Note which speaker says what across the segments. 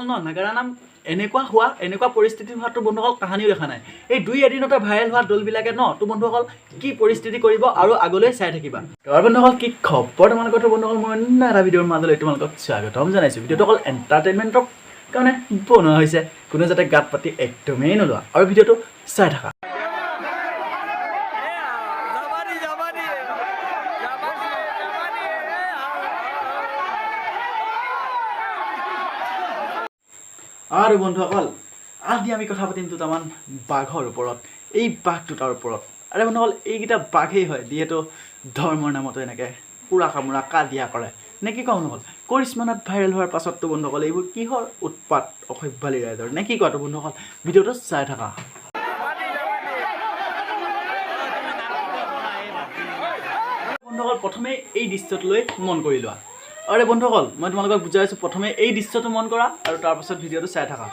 Speaker 1: বন্ধুসকল ন, নাগাৰা নাম এনেকুৱা হোৱা, এনেকুৱা পৰিস্থিতি হোৱাটো বন্ধুসকল কাহানিও দেখা নাই। এই দুই এদিনতে ভাইৰেল হোৱা দলবিলাকে ন তো বন্ধুসকল কি পৰিস্থিতি কৰিব আৰু আগলৈ চাই থাকিবা। আৰু বন্ধুসকল, কি খবৰ তোমালোকৰ? বন্ধুসকল, মই অন্য এটা ভিডিঅ'ৰ মাজলৈ তোমালোকক স্বাগতম জনাইছোঁ। ভিডিঅ'টো অকল এণ্টাৰটেইনমেণ্টৰ কাৰণে বনোৱা হৈছে, কোনো যাতে গাত পাতি একদমেই নোলোৱা আৰু ভিডিঅ'টো চাই থাকা।
Speaker 2: যাবানি যাবানি যাবানি যাবানি।
Speaker 1: আৰু বন্ধুসকল, আজি আমি কথা পাতিম দুটামান বাঘৰ ওপৰত, এই বাঘ দুটাৰ ওপৰত। আৰে বন্ধুসকল, এইকেইটা বাঘেই হয় যিহেতু ধৰ্মৰ নামতো এনেকৈ পুৰা কামোৰা কাজিয়া কৰে, নে কি কওঁ বন্ধুসকল? কৰিশ্মা নাথ ভাইৰেল হোৱাৰ পাছততো বন্ধুসকল এইবোৰ কিহৰ উৎপাত অসভ্যালি ৰাইজৰ, নে কি কোৱাটো বন্ধুসকল? ভিডিঅ'টো চাই থাকা। বন্ধুসকল, প্ৰথমে এই দৃশ্যটোলৈ মন কৰি লোৱা। আৰে বন্ধুসকল, মই তোমালোকক বুজাই আছোঁ, প্ৰথমে এই দৃশ্যটো মন কৰা আৰু তাৰপাছত ভিডিঅ'টো চাই থাকা।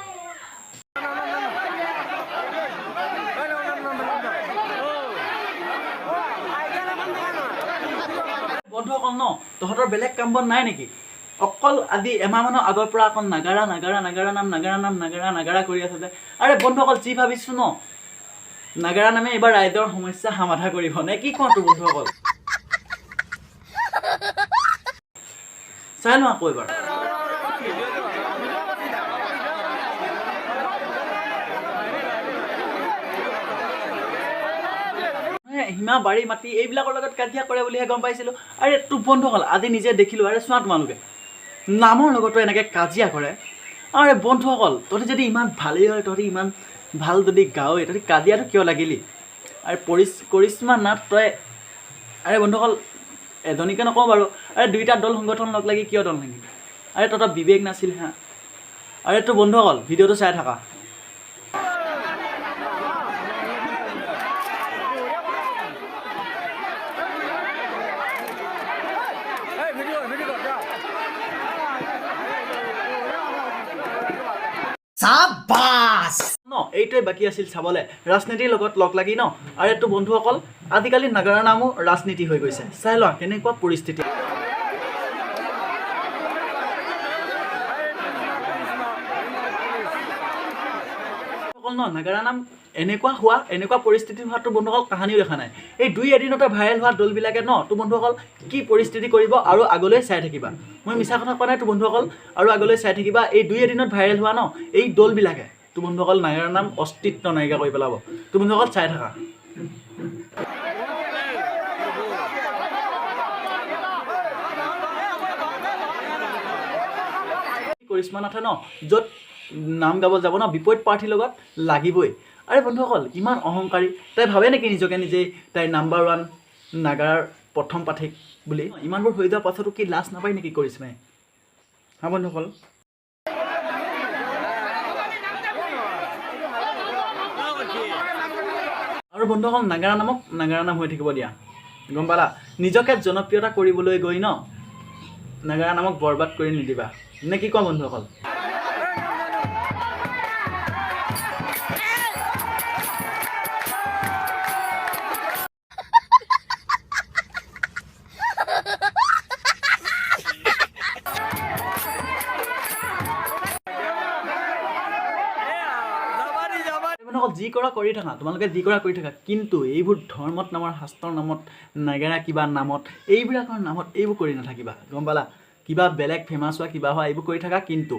Speaker 1: বন্ধুসকল ন, তহঁতৰ বেলেগ কাম বন নাই নেকি? অকল আজি এমাহমানৰ আগৰ পৰা অকল নাগাৰা নাগাৰা নাগাৰা নাম, নাগাৰা নাম, নাগাৰা নাগাৰা কৰি আছে যে। আৰে বন্ধুসকল, যি ভাবিছোঁ ন, নাগাৰা নামে এইবাৰ ৰাইজৰ সমস্যা সমাধা কৰিব, নে কি কোৱা তো বন্ধুসকল? চাই লওঁ আকৌ এবাৰ। সীমা বাৰী মাটি এইবিলাকৰ লগত কাজিয়া কৰে বুলিহে গম পাইছিলোঁ। আৰে তোৰ বন্ধুসকল, আজি নিজে দেখিলোঁ। আৰে চোৱা তোমালোকে, নামৰ লগতো এনেকৈ কাজিয়া কৰে। আৰে বন্ধুসকল, তহঁতি যদি ইমান ভালেই হয়, তহঁতি ইমান ভাল যদি গাৱৈ, তহঁতি কাজিয়াটো কিয় লাগিলি? আৰে কৰিশ্মা নাথ তই, আৰে বন্ধুসকল, এজনীকে নকওঁ বাৰু, আৰে দুইটা দল সংগঠন লগ লাগি কিয় দল ভাঙিলি? আৰে তহঁতৰ বিবেক নাছিল হা? আৰে তোৰ বন্ধুসকল, ভিডিঅ'টো চাই থাকা।
Speaker 2: এই ভিডিঅ ভিডিঅ যা।
Speaker 1: ন, এইটোৱে বাকী আছিল চাবলৈ, ৰাজনীতিৰ লগত লগ লাগি ন। আৰে তোৰ বন্ধুসকল, আজিকালি নাগাৰা নামো ৰাজনীতি হৈ গৈছে। চাই লোৱা কেনেকুৱা পৰিস্থিতি। অকল ন, নাগাৰা নাম এনেকুৱা হোৱা, এনেকুৱা পৰিস্থিতি হোৱাটো বন্ধুসকল কাহানিও দেখা নাই। এই দুই এদিনতে ভাইৰেল হোৱা দলবিলাকে ন তো বন্ধুসকল কি পৰিস্থিতি কৰিব আৰু আগলৈ চাই থাকিবা। মই মিছা কথা কোৱা নাই তো বন্ধুসকল, আৰু আগলৈ চাই থাকিবা। এই দুই এদিনত ভাইৰেল হোৱা ন এই দলবিলাকে তো বন্ধুসকল নাগাৰা নাম অস্তিত্ব নাইকিয়া কৰি পেলাব। তো বন্ধুসকল চাই থাকা। কৰিশ্মা নাথে ন য'ত নাম গাব যাব ন, বিপৰীত প্ৰাৰ্থীৰ লগত লাগিবই। আৰে বন্ধুসকল, ইমান অহংকাৰী তাই ভাবে নেকি নিজকে নিজেই তাই নাম্বাৰ ওৱান নাগাৰাৰ প্ৰথম পাঠেক বুলি? ইমানবোৰ হৈ যোৱাৰ পাছতো কি লাজ নাপায় নেকি কৰিশ্মাই? হা বন্ধুসকল? আৰু বন্ধুসকল, নাগাৰা নামক নাগাৰা নাম হৈ থাকিব দিয়া, গম পালা? নিজকে জনপ্ৰিয়তা কৰিবলৈ গৈ ন নাগাৰা নামক বৰবাদ কৰি নিদিবা, নে কি কোৱা বন্ধুসকল?
Speaker 2: যাবানি যাবানি।
Speaker 1: বন্ধুসকল, যি কৰা কৰি থাকা, তোমালোকে যি কৰা কৰি থাকা, কিন্তু এইবোৰ ধৰ্মত নামৰ, শাস্ত্ৰৰ নামত, নাগাৰা কিবা নামত, এইবিলাকৰ নামত এইবোৰ কৰি নাথাকিবা, গম পালা? কিবা বেলেগ ফেমাছ হোৱা কিবা হোৱা এইবোৰ কৰি থাকা, কিন্তু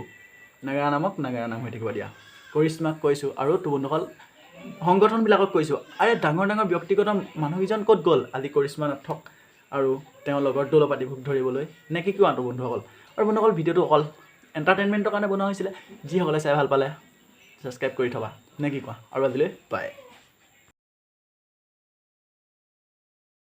Speaker 1: নাগাৰা নামক নাগাৰা নাম হৈ থাকিব দিয়া। কৰিশ্মাক কৈছোঁ আৰু তো বন্ধুসকল সংগঠনবিলাকক কৈছোঁ। আৰে ডাঙৰ ডাঙৰ ব্যক্তিগত মানুহকেইজন ক'ত গ'ল আজি কৰিশ্মা নাথক আৰু তেওঁৰ লগৰ দৌলপাতিভোগ ধৰিবলৈ, নে কি কোৱা তো বন্ধুসকল? আৰু বন্ধুসকল, ভিডিঅ'টো অকল এণ্টাৰটেইনমেণ্টৰ কাৰণে বনোৱা হৈছিলে। যিসকলে চাই ভাল পালে ছাবস্ক্ৰাইব কৰি থবা, নে কি কোৱা? আৰু আজিলৈ বাই।